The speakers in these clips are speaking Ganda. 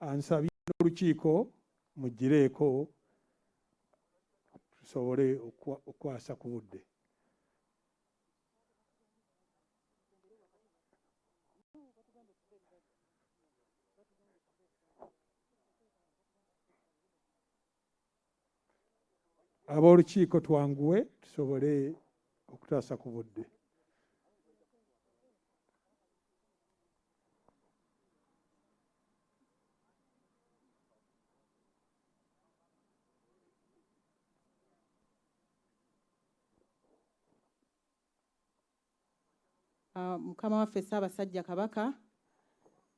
Ansabye n'olukiiko muggireeko tusobole okukwasa ku budde. Ab'olukiiko twanguwe tusobole okutaasa ku budde. Mukama waffe Ssaabasajja Kabaka,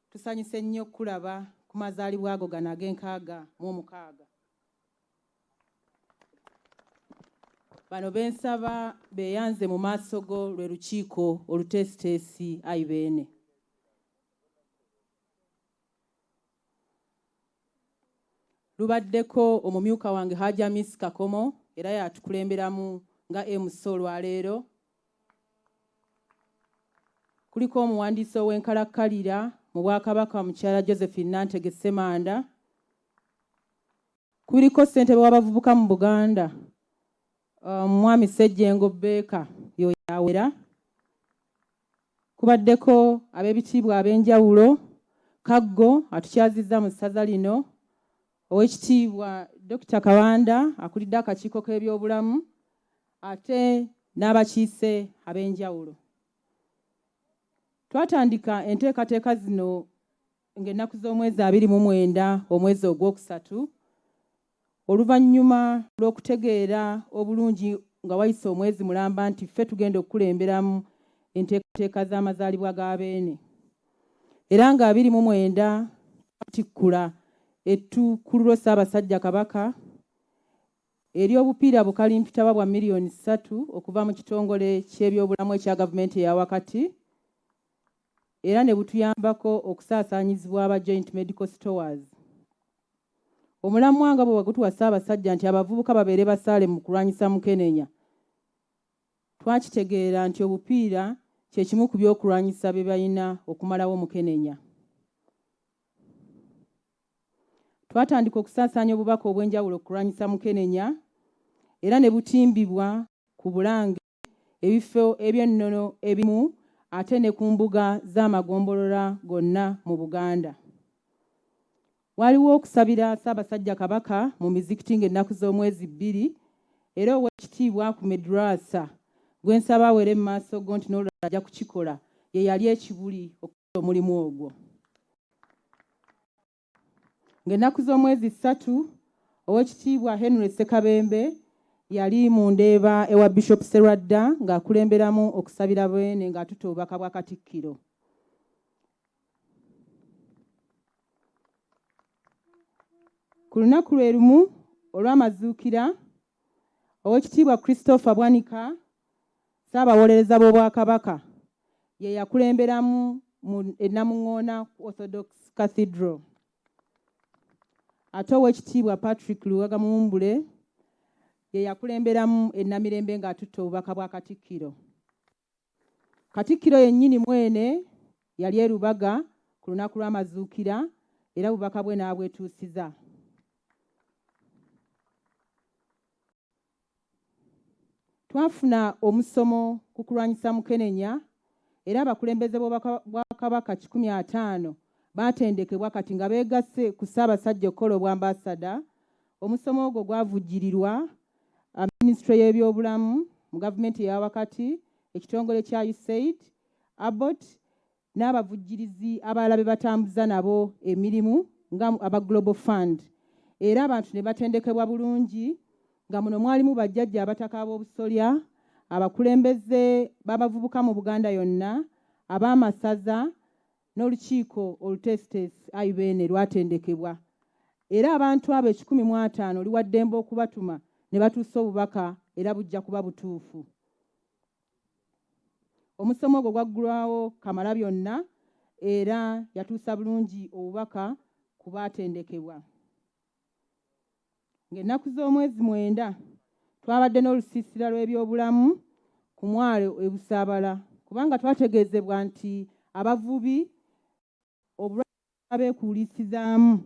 tusanyuse nnyo okulaba ku mazaalibwa ago gano ag'enkaaga mu 6. Bano bensaba beeyanze mu maaso go lwe lukiiko oluteesiteesi ayi Beene. Lubaddeko omumyuka wange Haji Amis Kakomo era yatukulemberamu nga MC olwaleero. Kuliko omuwandiisi ow'enkalakkalira mu Bwakabaka Mukyala Josephine Nantege Ssemanda. Kuliko ssentebe w'abavubuka mu Buganda Mwami Ssejjengo Beeka yoyo awera. Kubaddeko ab'ebitiibwa ab'enjawulo, Kaggo atukyazizza mu ssaza lino, Oweekitiibwa Dokita Kabanda akulidde akakiiko k'ebyobulamu ate n'abakiise ab'enjawulo. Twatandika enteekateeka zino ng'ennaku z'omwezi 29 omwezi ogwokusatu oluvannyuma lw'okutegeera obulungi nga wayise omwezi mulamba nti ffe tugenda okukulemberamu enteekateeka z'amazaalibwa ga Beene. Era nga 29 twatikkula ettuukululo Ssaabasajja Kabaka ery'obupiira bukalimpitawa bwa miliyoni 3 okuva mu kitongole ky'ebyobulamu ekya gavumenti eya wakati era ne butuyambako okusaasaanyizibwa aba Joint Medical Stores. Omulamwa nga bwe wagutuwa Ssaabasajja nti abavubuka babeere basaale mu kulwanyisa mukenenya, twakitegeera nti obupiira kye kimu ku by'okulwanyisa bye balina okumalawo mukenenya. Twatandika okusaasaanya obubaka obw'enjawulo okulwanyisa mukenenya era ne butimbibwa ku Bulange, ebifo eby'ennono ebimu ate ne ku mbuga z'amagombolola gonna mu Buganda. Waliwo okusabira Ssaabasajja Kabaka mu mizikiti ng'ennaku z'omwezi 2 era Oweekitiibwa ku Medrasa gwe nsaba awere mu maaso go nti n'olulala ajja kukikola ye yali ekibuli okukola omulimu ogwo. Ng'ennaku z'omwezi 3 Oweekitiibwa Henry Ssekabembe yali mu Ndeeba ewa Bishop Serwadda ng'akulemberamu okusabira Beene ng'atutte obubaka bwa Katikkiro. Ku lunaku lwe lumu olw'amazuukira, Oweekitiibwa Christopher Bwanika, Ssaabawolereza b'Obwakabaka, ye yakulemberamu mu e Namuŋŋoona ku Orthodox Cathedral. Ate Oweekitiibwa Patrick Luwaga Muwumbule ye yakulemberamu e Namirembe ng'atutte obubaka bwa Katikkiro. Katikkiro yennyini mwene yali e Lubaga ku lunaku lw'amazuukira era obubaka bwe n'abwetuusiza. Twafuna omusomo ku kulwanyisa mukenenya era abakulembeze b'Obwakabaka 150 baatendekebwa kati nga beegasse ku Ssaabasajja okukola obwambasada. Omusomo ogwo gwavujjirirwa Minisitule y'ebyobulamu mu gavumenti eya wakati, ekitongole kya USAID, Abbott n'abavujjirizi abalala be batambuza nabo emirimu nga aba Global Fund era abantu ne batendekebwa bulungi nga muno mwalimu bajjajja abataka ab'obusolya, abakulembeze b'abavubuka mu Buganda yonna, ab'amasaza n'olukiiko oluteesiteesi ayi Beene lwatendekebwa era abantu abo 150 oli wa ddembe okubatuma ne batuusa obubaka era bujja kuba butuufu. Omusomo ogwo gwaggulwawo Kamalabyonna era yatuusa bulungi obubaka ku baatendekebwa. Ng'ennaku z'omwezi 9 twabadde n'olusiisira lw'ebyobulamu ku mwalo e Busaabala kubanga twategeezebwa nti abavubi obulwadde beekuulisizaamu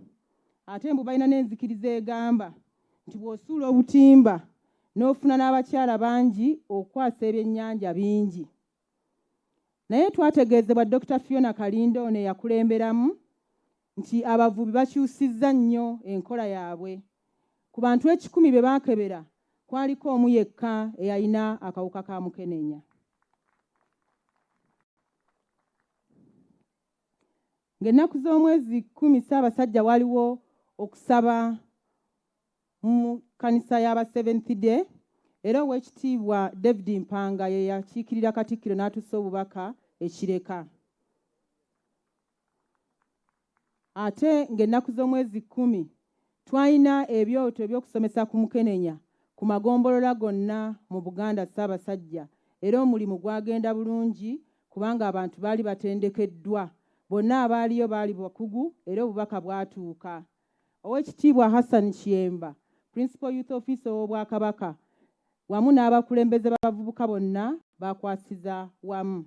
Ate mbu balina n'enzikiriza egamba nti bw'osuula obutimba n'ofuna n'abakyala bangi okwasa ebyennyanja bingi. Naye twategeezebwa Dr. Fiona Kalinda ono eyakulemberamu nti abavubi bakyusizza nnyo enkola yaabwe. Ku bantu 100 be baakebera kwaliko omu yekka eyalina akawuka ka mukenenya. Ng'ennaku z'omwezi 10 Ssaabasajja waliwo okusaba mu kkanisa y'aba Seventh Day era Oweekitiibwa David Mpanga ye yakiikirira Katikkiro n'atuusa obubaka e Kireka. Ate ng'ennaku z'omwezi 10 twalina ebyoto eby'okusomesa ku mukenenya ku magombolola gonna mu Buganda Ssaabasajja era omulimu gwagenda bulungi kubanga abantu baali batendekeddwa. Bonna abaaliyo baali bakugu era obubaka bwatuuka. Oweekitiibwa Hassan Kiyemba, Principal Youth Officer ow'Obwakabaka wamu n'abakulembeze b'abavubuka bonna bakwasiza wamu.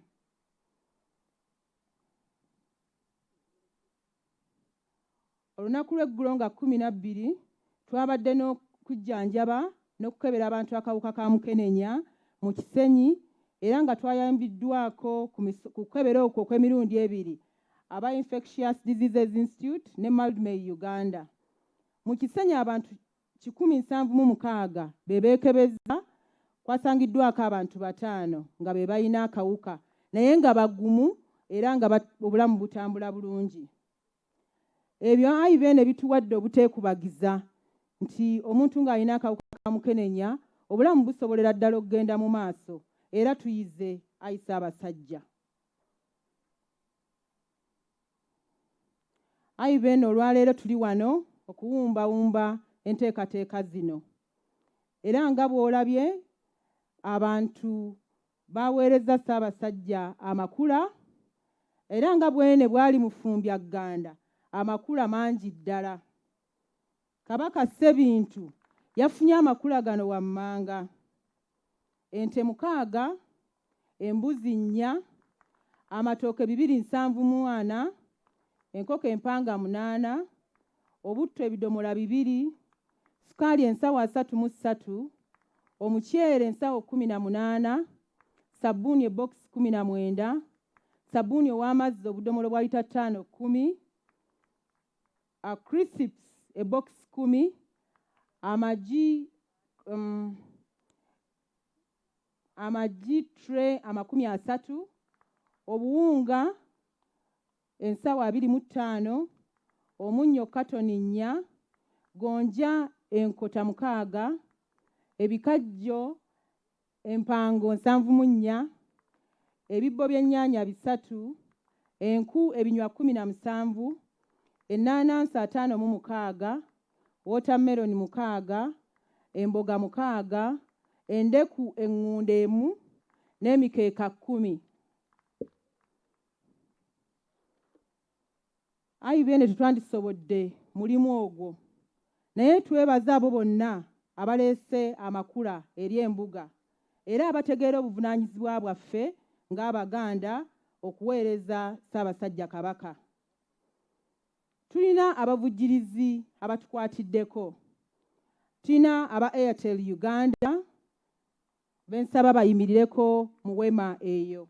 Olunaku lw'eggulo nga 12 twabadde n'okujjanjaba n'okukebera abantu akawuka ka mukenenya mu Kisenyi era nga twayambiddwako ku kukebera okwo okw'emirundi ebiri aba Infectious Diseases Institute ne Mildmay Uganda. Mu Kisenyi abantu 176 be beekebezza, kwasangiddwako abantu 5 nga be balina akawuka naye nga bagumu era nga obulamu butambula bulungi. Ebyo ayi beene bituwadde obuteekubagiza nti omuntu ng'alina akawuka ka mukenenya obulamu busobolera ddala okugenda mu maaso era tuyize ayi Ssaabasajja. Ayi beene olwaleero tuli wano okuwumbawumba enteekateeka zino era nga bw'olabye abantu baweerezza Ssaabasajja amakula era nga bwene bwali mufumbya gganda amakula mangi ddala. Kabaka Ssebintu yafunye amakula gano wammanga: ente 6, embuzi 4, amatooke 274, enkoko empanga 8, obutto ebidomola 2, sukaali ensawo 33, omuceere ensawo 18, sabbuuni ebokisi 19, sabbuuni ow'amazzi obudomola bwa lita 5 10, crisps ebokisi 10, amagi tray 30, obuwunga ensawo 25, omunnyo katoni 4, gonja enkota 6, ebikajjo empango 74, ebibbo by'ennyaanya 3, enku ebinywa 17, ennaanansi 56, watermelon 6, emboga 6, endeku eŋŋunda 1 n'emikeeka 10. Ayi beene tetwandisobodde mulimu ogwo, naye twebaza abo bonna abaleese amakula eri embuga era abategeera obuvunaanyizibwa bwaffe ng'Abaganda okuweereza Ssaabasajja Kabaka. Tulina abavujjirizi abatukwatiddeko. Tulina aba Airtel Uganda bensaba bayimirireko mu weema eyo.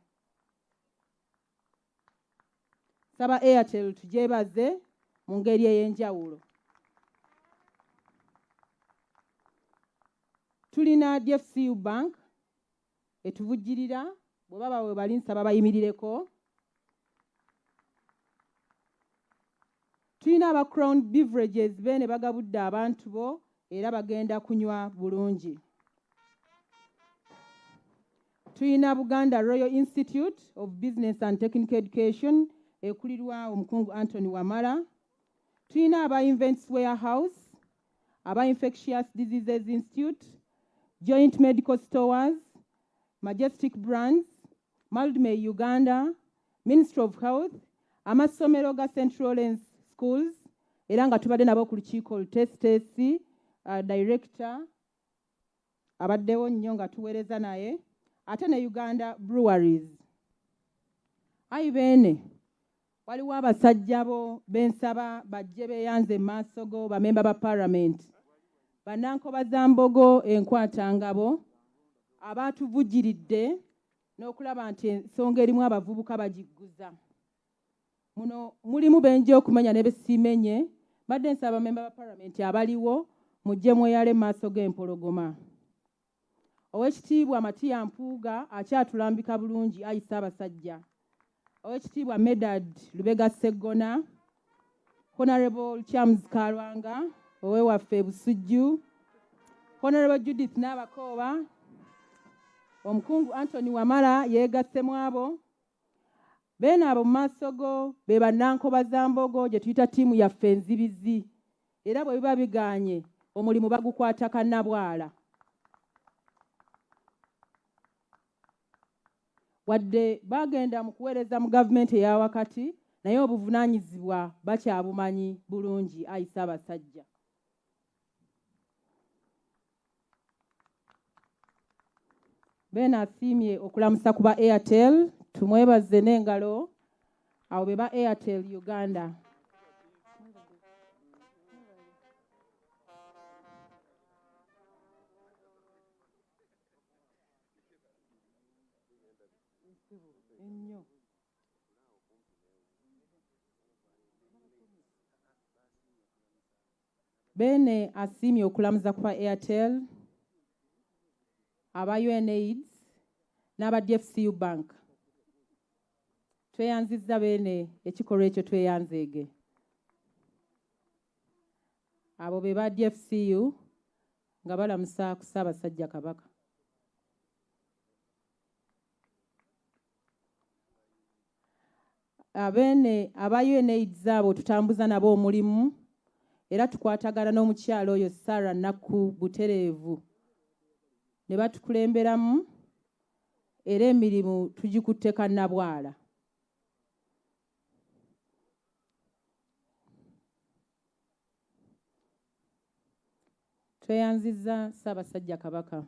Saba Airtel tugyebaze mu ngeri ey'enjawulo. Tulina DFCU Bank etuvujjirira, bwe baba we bali nsaba bayimirireko. Tulina aba Crown Beverages beene bagabudde abantu bo era bagenda kunywa bulungi. Tulina Buganda Royal Institute of Business and Technical Education ekulirwa omukungu Anthony Wamala. Tulina aba Invents Warehouse, aba Infectious Diseases Institute, Joint Medical Stores, Majestic Brands, Mildmay Uganda, Ministry of Health, amasomero ga St. Lawrence Schools, era nga tubadde nabo ku lukiiko olutesiteesi, director abaddewo nnyo nga tuweereza naye, ate ne Uganda Breweries. Ayi beene Waliwo abasajja bo bensaba bajje beeyanze mu maaso go, bamemba ba Palamenti, Bannankobazambogo enkwatangabo abaatuvugiridde n'okulaba nti ensonga erimu abavubuka bagigguza. Muno mulimu benja okumenya ne besiimenye. Mbadde nsaba bamemba ba Palamenti abaliwo mujje mweyale mu maaso g'empologoma. Oweekitiibwa Matiya Mpuuga akyatulambika bulungi, ayi Ssaabasajja. Oweekitiibwa Medard Lubega Sseggona, Honorable Charles Kalwanga owewaffe Busujju, Honorable Judith Nabakooba, omukungu Anthony Wamala yeegasse mu abo. Beene abo mu maaso go be Bannankobazambogo gye tuyita ttiimu yaffe enzibizi, era bwe biba bigaanye omulimu bagukwata kannabwala. Wadde bagenda mu kuweereza mu gavumenti eya wakati, naye obuvunaanyizibwa bakyabumanyi bulungi, ayi Ssaabasajja. Beene asiimye okulamusa ku ba Airtel, tumwebaze n'engalo, abo be ba Airtel Uganda. Beene asiimye okulamuza ku ba Airtel, aba UNAIDS n'aba DFCU Bank. Tweyanzizza Beene ekikolwa ekyo, tweyanzeege. Abo be ba DFCU nga balamusa ku Ssaabasajja Kabaka. Abeene aba UNAIDS abo tutambuza nabo omulimu, era tukwatagana n'omukyalo oyo Sarah Nakku butereevu ne batukulemberamu, era emirimu tugikutte kannabwala. Tweyanzizza Ssaabasajja Kabaka.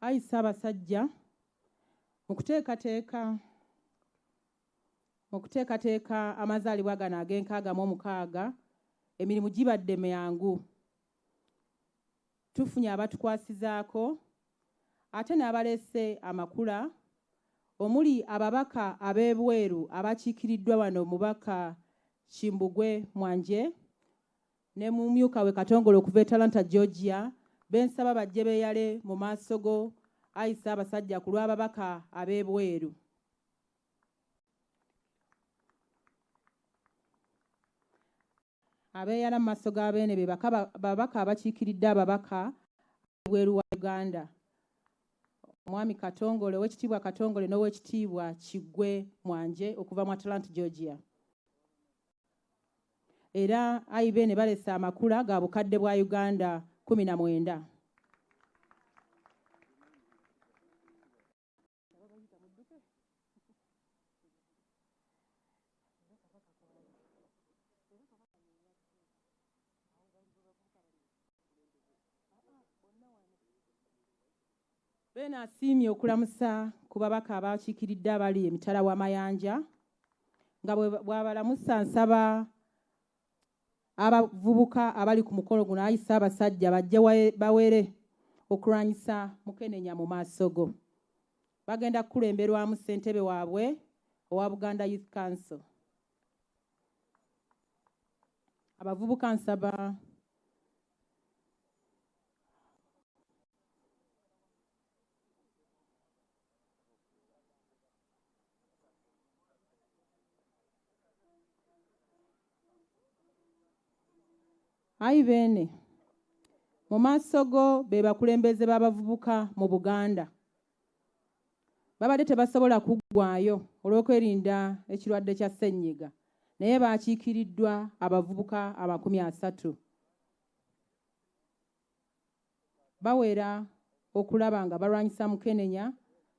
Ayi Ssaabasajja, mu kuteekateeka amazaalibwa gano ag'enkaaga mu mukaaga, emirimu gibadde myangu. Tufunye abatukwasizaako ate n'abaleese amakula, omuli ababaka ab'ebweru abakiikiriddwa wano, omubaka Kimbugwe Mwanje ne mumyuka we Katongole okuva e Atlanta, Georgia. Bensaba bajje beeyale mu maaso go, ayi Ssaabasajja, ku lw'ababaka ab'ebweru. Abeeyala mu maaso ga Beene be babaka abakiikiridde ababaka ebweru wa Uganda, omwami Katongole, owekitiibwa Katongole n'owekitiibwa Kiggwe Mwanje okuva mu Atlanta, Georgia. Era ayi Beene, balese amakula ga bukadde bwa Uganda 19. Beene asiimye okulamusa ku babaka abakiikiridde abali emitala w'amayanja. Nga bw'abalamusa, nsaba abavubuka abali ku mukolo guno, ayi Ssaabasajja, bajje bawere okulwanyisa mukenenya mu maaso go. Bagenda kukulemberwamu ssentebe waabwe owa Buganda Youth Council. Abavubuka nsaba. Ayi Beene, mu maaso go be bakulembeze b'abavubuka mu Buganda. Babadde tebasobola kuggwaayo olw'okwerinda ekirwadde kya ssennyiga, naye baakiikiriddwa abavubuka 30. Bawera okulaba nga balwanyisa mukenenya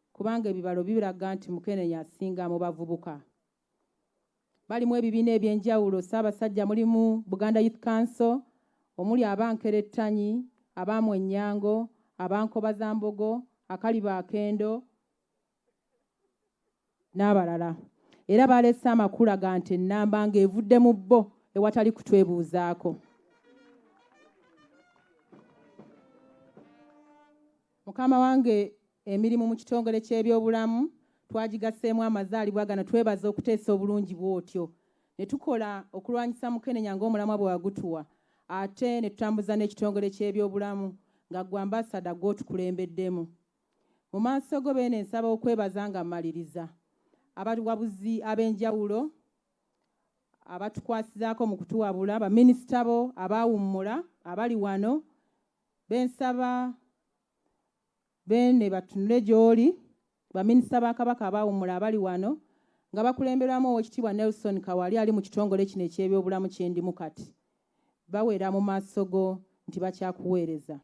kubanga ebibalo biraga nti mukenenya asinga mu bavubuka. Balimu ebibiina eby'enjawulo, Ssaabasajja mulimu Buganda Youth Council, omuli abankerettanyi, abamwennyango, abankobazambogo, akaliba akendo n'abalala. Era baleese amakula ga nti ennamba ng'evudde mu bo ewatali kutwebuuzaako. Mukama wange, emirimu mu kitongole ky'ebyobulamu twagigasseemu amazaalibwa gano, twebaza okuteesa obulungi bw'otyo. Ne tukola okulwanyisa mukenenya ng'omulamwa bwe wagutuwa, ate ne tutambuza n'ekitongole ky'ebyobulamu nga ggwe ambasada gw'otukulembeddemu. Mu maaso go Beene nsaba okwebaza nga mmaliriza abawabuzi ab'enjawulo abatukwasizaako mu kutuwabula, baminisita bo abaawummula abali wano, bensaba Beene batunule gy'oli, baminisita ba Kabaka abaawummula abali wano nga bakulemberwamu Oweekitiibwa Nelson Kawali ali mu kitongole kino eky'ebyobulamu kye ndimu kati. Bawera mu maaso go nti bakyakuweereza.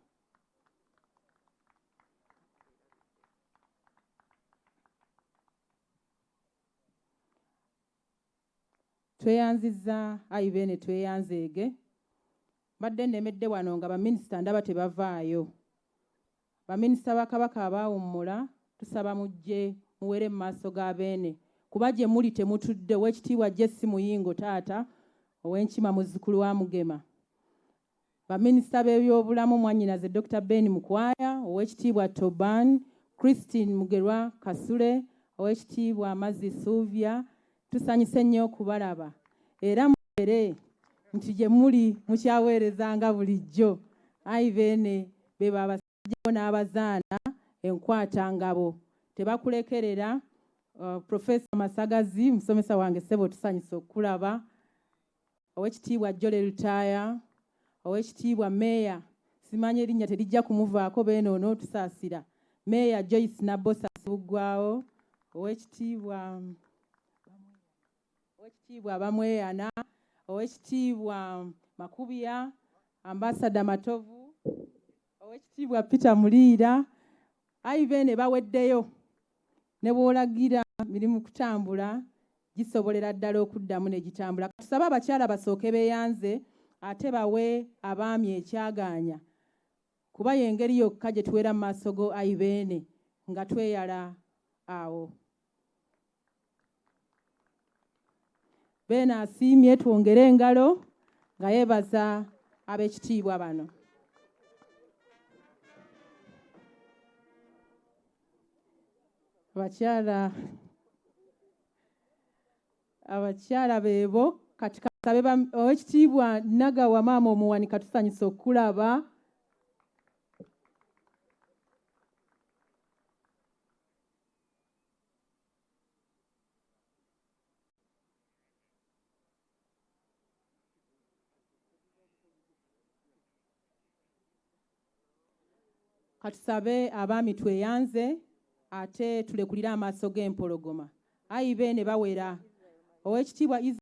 Tweyanzizza ayi Beene, tweyanzeege. Mbadde nnemedde wano nga baminisita ndaba tebavaayo. Baminisita ba Kabaka abaawummula tusaba mujje muwere mu maaso ga Beene, kuba gye muli temutudde. Oweekitiibwa Jesse Muyingo taata ow'enkima muzzukulu wa Mugema. Baminisita b'ebyobulamu mwannyinaze Dr. Ben Mukwaya, Oweekitiibwa Toban, Christine Mugerwa Kasule, Oweekitiibwa Mazzi Sylvia, tusanyuse nnyo okubalaba. Era muwere nti gye muli mukyaweereza nga bulijjo. Ayi Beene, be babasajja n'abazaana enkwatangabo. Tebakulekerera. Professor Masagazi, musomesa wange ssebo, tusanyuse okukulaba. Oweekitiibwa Jole Lutaaya, Oweekitiibwa Meeya, simanyi erinnya terijja kumuvaako Beene ono tusaasira. Meeya Joyce Nabbosa Ssebuggwawo, Oweekitiibwa Bamweyana, Oweekitiibwa Makubya, Ambassador Matovu, Oweekitiibwa Peter Muliira. Ayi Beene baweddeyo, ne bw'olagira mirimu kutambula gisobolera ddala okuddamu ne gitambula. Tusabe abakyala basooke beeyanze ate bawe abaami ekyagaanya, kuba y'engeri yokka gye tuwera mu maaso go ayi Beene nga tweyala awo. Beene asiimye, twongere engalo nga yeebaza ab'ekitiibwa bano. Abakyala beebo kati kasabe Oweekitiibwa Nagawa maama omuwanika, tusanyuse okulaba. Katusabe abaami tweyanze ate tulekulire amaaso g'empologoma. Ayi Beene bawera. Oweekitiibwa